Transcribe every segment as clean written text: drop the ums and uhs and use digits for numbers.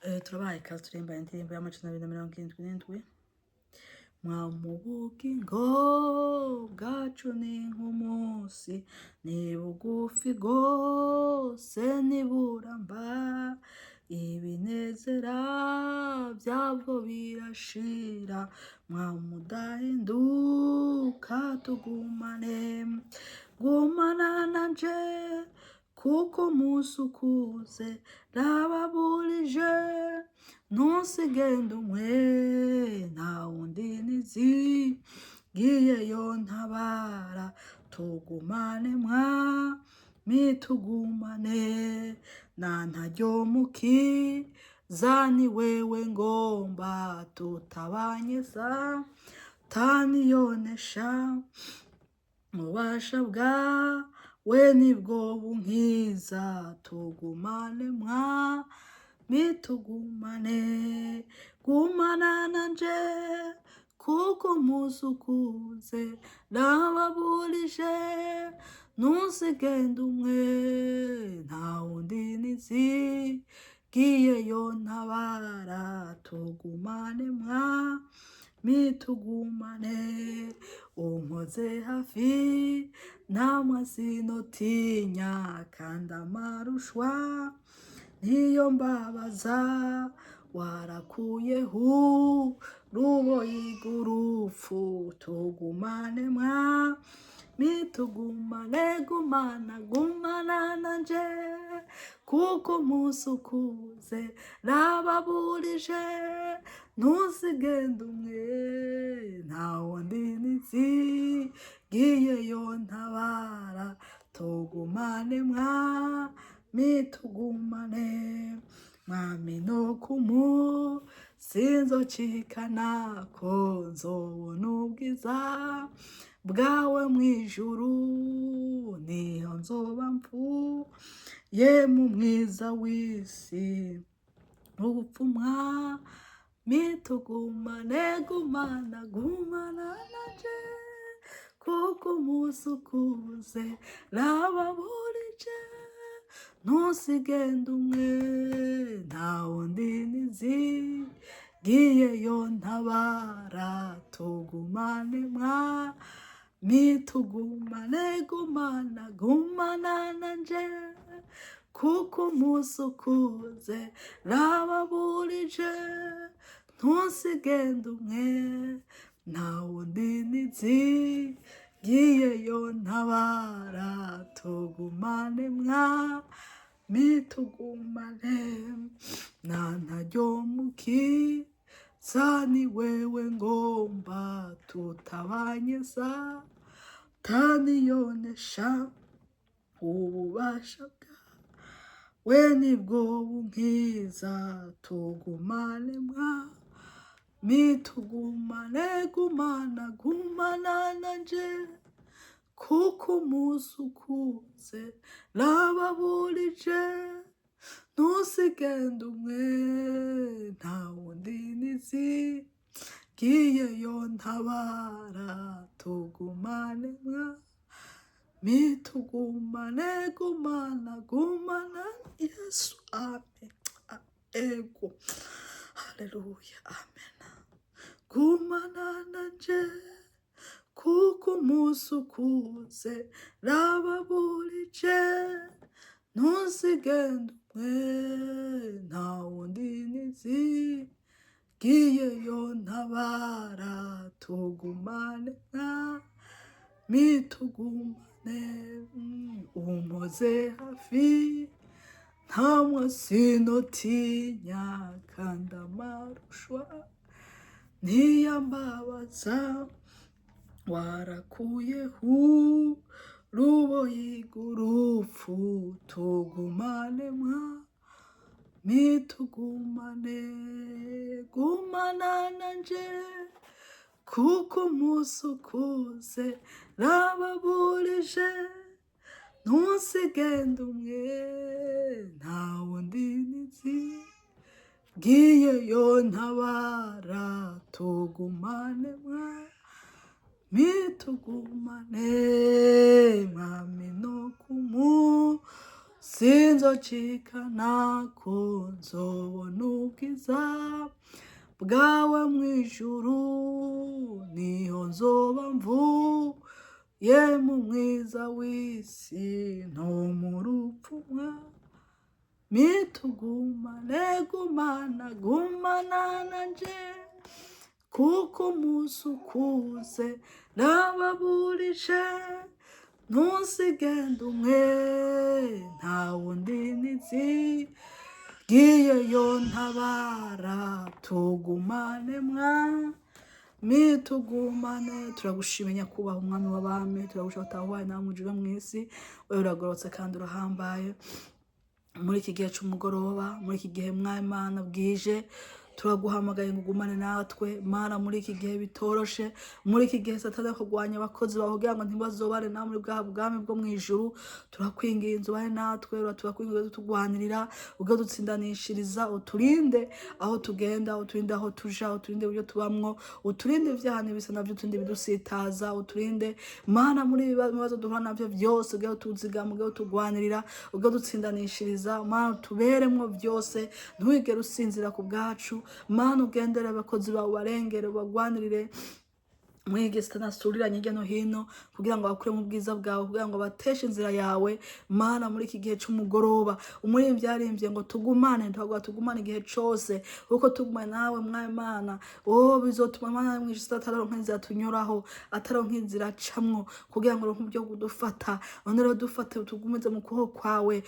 Turabahaye ikaze, turirimba indirimbo ya 277. Mwami, ubugingo bwacu ni nk'umunsi, ni bugufi rwose, ntiburamba. Ibinezera byabwo birashira. Mwami udahinduka, tugumane, gumana nanje, kuko umunsi ukuze rababurije. Ntusigende umwe, nta wundi nizigiyeyo ntabara. Tugumane mwami, tugumane, na ntaryo mukiza ni wewe ngomba. Tutabanye Satani yonesha. Ububasha bwawe nibwo bunkiza. Tugumane mwami, tugumane, gumana nanje, kuko umunsi ukuze nababurije. Ntusigende umwe, nta wundi nizigiyeyo ntabara. Tugumane mwami, tugumane, unkoze hafi namwe sinotinya, kandi amarushwa niyo mbabaza. Warakuyeho ruboyi rw'urupfu. Tugumane mwami, tugumane, gumana, gumana nanje, kuko umunsi ukuze nababurije. Ntusigende umwe, nta wundi nizigiyeyo ntabara. Tugumane mwami, tugumane, mwami, no kumu sinzocikana ko nzobona ubwiza bwawe mw'ijuru. Niho nzoba mvuye mu mwiza w'isi urupfu. Mwami tugumane, gumana, gumana nanje, kuko umunsi ukuze rababurije. Ntusigende umwe, nta wundi nizigiyeyo ntabara. Tugumane mwami, tugumane, gumana, gumana nanje, kuko umunsi ukuze rababurije. Ntusigende umwe, nta wundi nizigiyeyo ntabara. Tugumane mwami, tugumane, na ntaryo mukiza ni wewe ngomba. Tutabanye Satani yonesha. Ububasha bwawe nibwo bunkiza. Tugumane mwami, tugumane, gumana, gumana nanje, kuko umunsi ukuze rababurije. Ntusigende umwe, nta wundi nizigiyeyo ntabara. Tugumane mwami, tugumane, gumana, gumana Yesu. Amen. Ego, haleluya, amen. Gumana nanje, kuko umunsi ukuze rababurije. Ntusigende umwe, nta wundi nizigiyeyo ntabara. Tugumane mwami, tugumane, umpoze hafi ntamwe sinotinya, kandi amarushwa ntiyambabaza. Warakuyeho uruboyi rw'urupfu. Tugumane mwami, tugumane, gumana nanje, kuko umunsi ukuze rababurije. Ntusigende umwe, nta wundi nizigiyeyo ntabara. Tugumane mwami, tugumane, mwami, no kumu Sinzocika ko nzobona ubwiza bwawe mu ijuru, niho nzoba mvuye mu mwiza w'isi no mu rupfu. Mwami tugumane, gumana, gumana nanje, kuko umunsi ukuze nababurije. Ntusigende umwe, nta wundi nizigiyeyo. Ntabara, tugumane mwami, tugumane. Turagushimye nyakubahwa umwami w'abami, turagushima utahubaye nawe mu ijuru no mw'isi. Wewe uragororotse kandi urahambaye. Muri iki gihe c'umugoroba, muri iki gihe, mwami Mana, bwije, turaguhamagaye ngo ugumane natwe Mana. Muri iki gihe bitoroshe, muri iki gihe Satani ari kurwanya abakozi bawe kugira ngo ntibazobane nawe muri bwa bwami bwo mu ijuru, turakwinginze ubane natwe. Turakwinginze tugwanirira, ubwo dutsindanishiriza, uturinde aho tugenda, uturinde aho tuja, uturinde uburyo tubamwo, uturinde ibyaha n'ibisa navyo, uturinde ibidusitaza, uturinde Mana muri ibi bibazo duhura navyo byose. Ubwo tuzigama, ubwo tugwanirira, ubwo dutsindanishiriza Mana, tuberemwo byose. Ntiwigere usinzira ku bwacu Mana. Ugendere abakozi bawe, ubarengere, ubagwanirire mwige sitana hirya no hino kugira ngo bakure mu bwiza bwawe, kugira ngo bateshe inzira yawe Mana. Muri iki gihe c'umugoroba, umuririmbyi yaririmbye ngo tugumane. Twaguha tugumane igihe cose, kuko tugumane nawe mwami Mana, oh, bizotuma Mana mw'ijuru ataronka inzira tunyuraho, ataronka inzira acamwo kugira ngo aronke uburyo kudufata. None rero dufate, utugumize mu kuboko kwawe,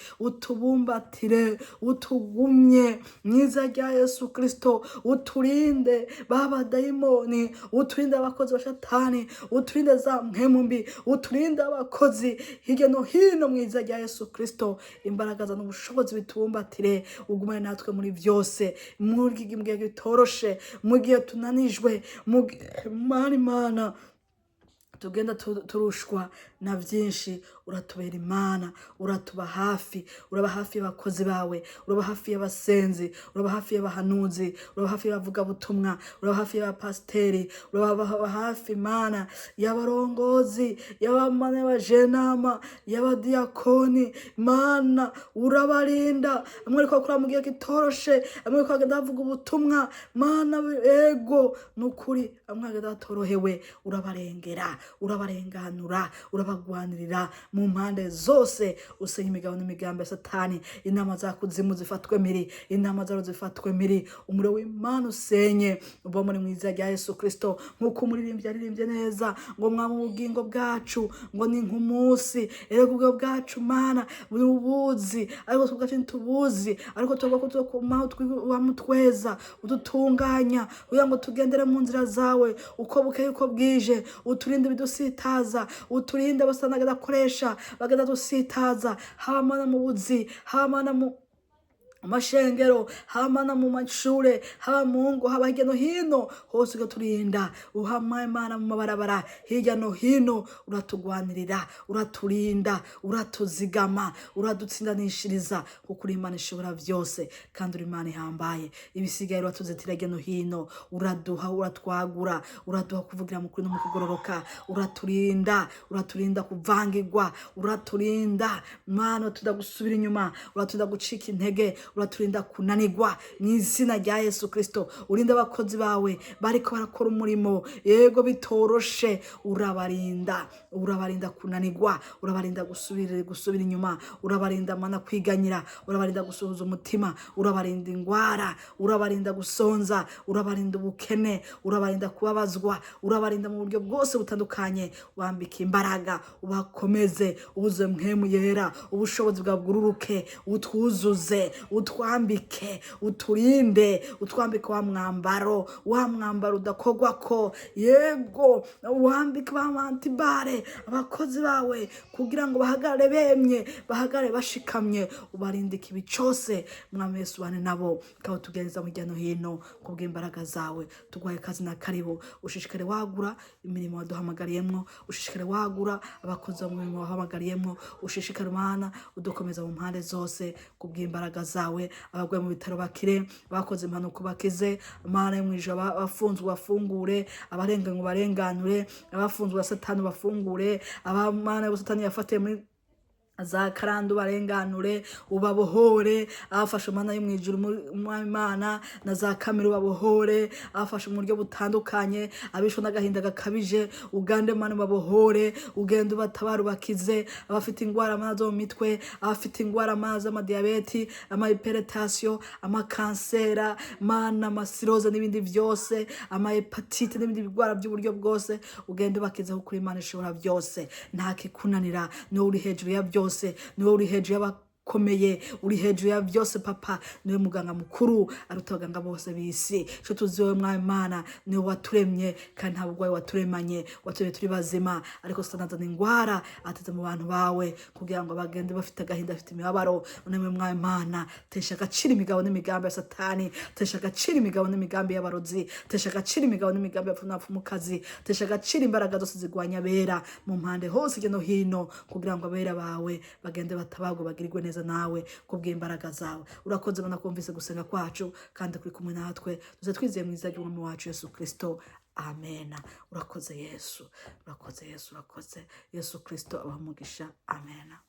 utubumbatire, utugumye mwiza rya Yesu Kristo. Uturinde baba dayimoni, uturinde abakozi ba Satani, uturinde za mpwemu mbi, uturinde abakozi hirya no hino mu izina rya Yesu Kristo. Imbaraga za n'ubushobozi bitubumbatire, ugumane natwe muri byose, muri iki gihe bitoroshe, mu gihe tunanijwe, mu gihe Mana, Imana, tugenda turushwa na byinshi. Uratubera Imana, uratuba hafi, uraba hafi y'abakozi bawe, uraba hafi y'abasenzi, uraba hafi y'abahanuzi, uraba hafi y'abavugabutumwa, uraba hafi y'abapasiteri, uraba hafi Imana y'abarongozi, y'abamana, y'abajenama, y'abadiyakoni. Mana, urabarinda. Amwe ariko bakora mu gihe kitoroshe, amwe ariko bagenda bavuga ubutumwa Mana. Ego, ni ukuri, amwe bagenda batorohewe. Urabarengera, urabarenganura, urabagwanirira mu mpande zose. Usenya imigabo n'imigambi ya Satani, inama za kuzimu zifatwe miri, inama zaro zifatwe miri. Umuriro w'Imana usenye uva muri mu izina rya Yesu Kristo. Nk'uko umuririmbyi yaririmbye neza ngo mwami, ubugingo bwacu ngo ni nk'umunsi. Erega ubwo bwacu Mana buri ubuzi, ariko twe ubwacu ntitubuzi, ariko tuvuga ko tuzokumaho wamutweza, udutunganya kugira ngo tugendere mu nzira zawe uko bukeye uko bwije. Uturinde ibidusitaza, uturinde abasana bagakoresha bagenda dusitaza, haba Mana mu buzi, haba Mana mu mashengero, haba mu mashure, haba mu ngo, haba hirya no hino hose. Ugaturinda uhama Imana mu mabarabara hirya no hino. Uratugwanirira, uraturinda, uratuzigama, uradutsindanishiriza, kuko uri Imana ishobora byose kandi uri Imana ihambaye. Ibisigaye uratuzitira hirya no hino, uraduha, uratwagura, uraduha kuvugira mu kuri no mu kugororoka. Uraturinda, uraturinda kuvangirwa, uraturinda Mana, uraturinda gusubira inyuma, uraturinda gucika intege, uraturinda kunanirwa mu izina rya Yesu Kristo. Urinda abakozi bawe bariko barakora umurimo, yego bitoroshe. Urabarinda, urabarinda kunanirwa, urabarinda gusubira inyuma, urabarinda Mana kwiganyira, urabarinda gusuhuza umutima, urabarinda ingwara, urabarinda gusonza, urabarinda ubukene, urabarinda kubabazwa, urabarinda mu buryo bwose butandukanye. Wambika imbaraga, ubakomeze, ubuze mpwemu yera, ubushobozi bwawe bwururuke, utwuzuze, utwambike, uturinde, utwambike wa mwambaro, wa mwambaro udakogwako. Yego, wambike ba mantibare abakozi bawe kugira ngo bahagarare bemye, bahagarare bashikamye. Ubarinde ikibi cyose. Mwami Yesu, ubane nabo kandi utugereza hirya no hino kubw'imbaraga zawe. Tuguhaye kazi na karibu. Ushishikare wagura imirimo waduhamagariyemwo, ushishikare wagura abakozi bo mu mirimo waduhamagariyemwo, ushishikare Mana udukomeza mu mpande zose kubw'imbaraga zawe. Abarwayi mu bitaro bakire, abakoze impanuka bakize, Mana yo mu ijuru, abafunzwe bafungure, abarenganywe barenganure, abafunzwe ba Satani bafungure, abamana bo Satani yafatiye muri Za karande ubarenganure, ubabohore. Abafashe Mana yo mu ijuru, Umwami Imana, na za kamere ubabohore. Abafashe mu buryo butandukanye, abishwe n'agahinda gakabije, ugande Mana ubabohore, ugende ubatabare, ubakize. Abafite ingwara Mana zo mu mitwe, abafite ingwara Mana z'amadiyabeti, amahypertension, amakansera Mana, amacirrhose n'ibindi byose, amahépatite n'ibindi bigwara by'uburyo bwose, ugende ubakize, kuko Imana ishobora byose, nta kikunanira. Niwe uri hejuru ya byose, niwe uri hejuru y'abakomeye, uri hejuru ya byose Papa, niwe muganga mukuru aruta abaganga bose b'isi. Ico tuzi wowe Mwami Imana, niwe waturemye, kandi nta burwayi waturemanye, waturemye turi bazima. Ariko Satani azana ingwara ateze mu bantu bawe kugira ngo bagende bafite agahinda, bafite imibabaro. None Mwami Imana, tesha agaciro imigabo n'imigambi ya Satani, tesha agaciro imigabo n'imigambi y'abarozi, tesha agaciro imigabo n'imigambi y'abapfumukazi, tesha agaciro imbaraga zose zigwanya abera mu mpande hose hirya no hino, kugira ngo abera bawe bagende batabagwe, bagirirwe neza nawe kubw'imbaraga zawe. Urakoze Mana, kumvise gusenga kwacu kandi kuri kumwe natwe. Tuze twizeye mu izina ry'Umwami wacu Yesu Kristo, amena. Urakoze Yesu, urakoze Yesu, urakoze Yesu Kristo. Abaha umugisha, amena.